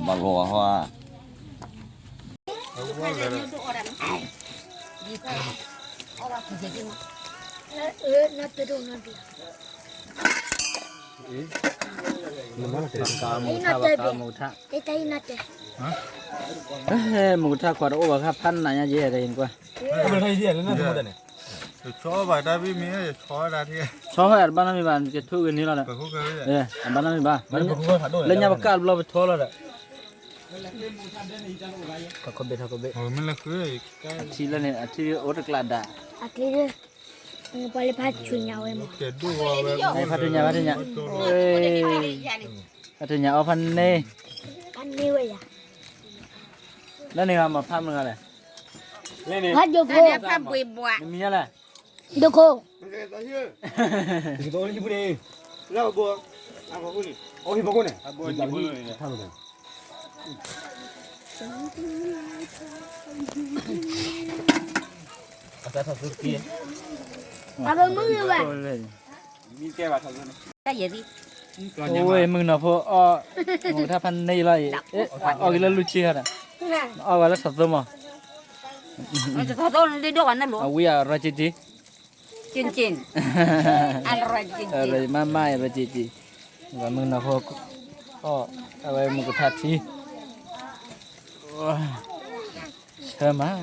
ဘၣ်ဂီၤဝဲဟီဧါ. မုၢ်ကထါ မုၢ်ကထါ မုၢ်ကထါ မုၢ်ကထါကွၢ်တအိၣ်ဘၣ်ခါ ဖးနးညါယဲၢ်တဂ့ၤနကွၢ်. ဆီဘၣ်တၢ်ဘံၣ်မ့ၢ် ဆီတဘၣ်နီတမံၤဘၣ် ကထူၣ်ဂ့ၤန့ၣ်လီၤဒီး လၢညါပကၢ်တဘျီပထီလီၤဒီး ထီဘ့ၣ်ထီဘ့ၣ် အထံလၢန့ၣ် အထံအိၣ်တကျးဒၣ် အကျ့ဒီး ပှၤလၢဖးဆူညါဝဲမး ဖးဆူညါ ဖးဆူညါ ဖးဆူညါအီၤဖးန့ၢ် ဖးန့ၢ်ဝဲယၤ လၢန့ၣ်ဂၤမၤဖးမနုၤဂၤလဲၣ် ဖးဒိၣ်ခိၣ် နမံၤညါလဲၣ် ဒိၣ်ခိၣ် လၢဘိ အဘိန့ၣ် အဘိန့ၣ် အဘိမုၢ်ဝဲ တၢ်ယဲၢ်သံ အိၣ်ဝဲမုၢ်ကနီၤဖိအီၣ် မုၢ်ကထါဖးန့ၢ်လီၤအံၤ အီၣ်က့ၤလၢလူၢ်ဆံဟီဒီး အီၣ်ဝဲလၢထီၣ်သိမး အဝံအရၢစ့ၢ်ကီး မါမါအရၢစ့ၢ်ကီး မုၢ်ကနီၤဖိ အီၣ်ဝဲမုၢ်ကထါထံ ဆၢမး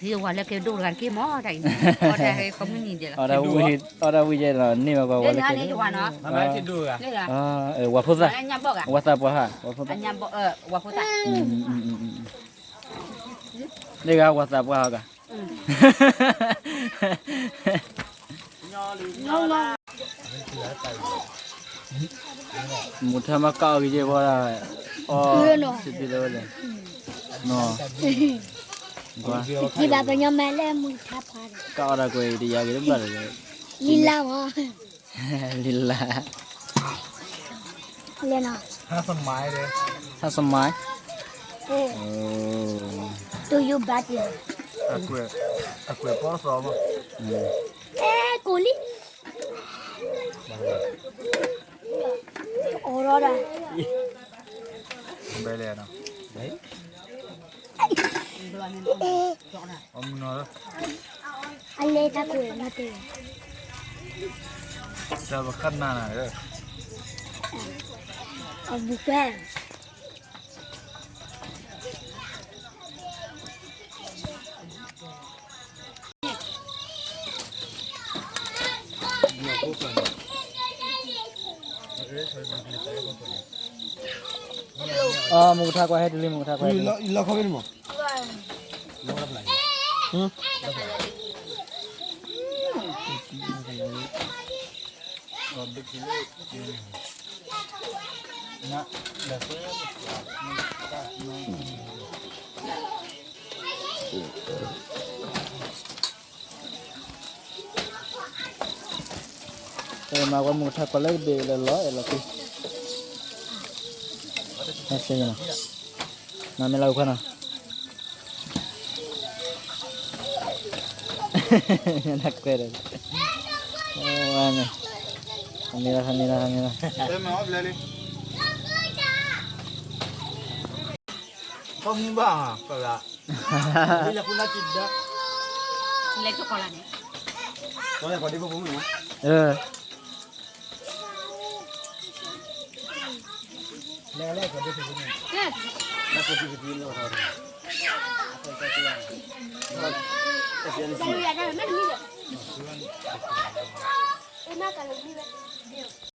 ဟံးဝဲလၢကဲဒိၣ်တဂၤတက့ၢ်မး တၢ်အံၤ အီၣ်တၢ်ဝံၤယဲဒီး န့ၢ်ဘၣ်ကွၢ်ဝဲလၢကဲဒိၣ် ဝၤဖိသၣ် ဝၤသးပှၢ်ဟါ ဝၤဖိသၣ် န့ၣ်ဂၤဝၤသးပှၢ်ဟါဂၤ မုၢ်ထါမးကၢ်အီၣ်က့ၤယဲၢ်ဘီဒၣ် အီၣ်စံးတ့ၢ်လၢဝဲလဲၣ် ကဘၣ်ပညီမးလၢမုၢ်ထါဖးဒီး ကၢ်အီၣ်တၢ်ကွဲးတယၤက့ၤတဘျီဒီး လံလါမး လံလါ လဲၣ်နီၤ ဟါစမါ ဟါစမါ တူယူဘၣ်တံၢ် အကွဲးပီသီမး အဲ ကိးလံ အိၣ်ဒီးဒၣ် ဘဲလဲၣ်နီၤ အလဲၤတၢ်ကွဲးနီၤတ့ၢ် တၢ်ပခၣ်နၤနၤ အဘူးကွဲး အမုၢ်ကထါကွၢ်ဟဲတုၤလံ မုၢ်ကထါကွၢ်ဟဲတုၤလံ လီၤခီဖဲန့ၣ်မး မၤဝဲမုၢ်ကထါကွၢ်လၢကဘ့ၣ်လၢလီၤအဲၣ်လီၤကွံ မၤမ့ၢ်လၢအုၣ်ခီနီၤ နကွဲးဒီး ဝဲန့ၣ် ဟးန့ၢ်လီၤ ဟးန့ၢ်လီၤ ဟးန့ၢ်လီၤ ကမူဘၣ် ကလး လဲၤခိၣ်နၢ်ကံၣ်ဒၣ် လဲၤခိၣ်ကီးလၢန့ၣ် ကီးလဲၤခိၣ်ဒ်ဖိဖိမုၣ်နီၤ အၢ လဲၤလဲၤခိၣ်ဒ်ဖိဖိမုၣ် လဲၤခိၣ်ဒ်ဖိဖိမုၣ် လဲၤခိၣ်ဒ်ဖိဖိမုၣ် အမ့ၢ်ကလၢမံၤဝဲ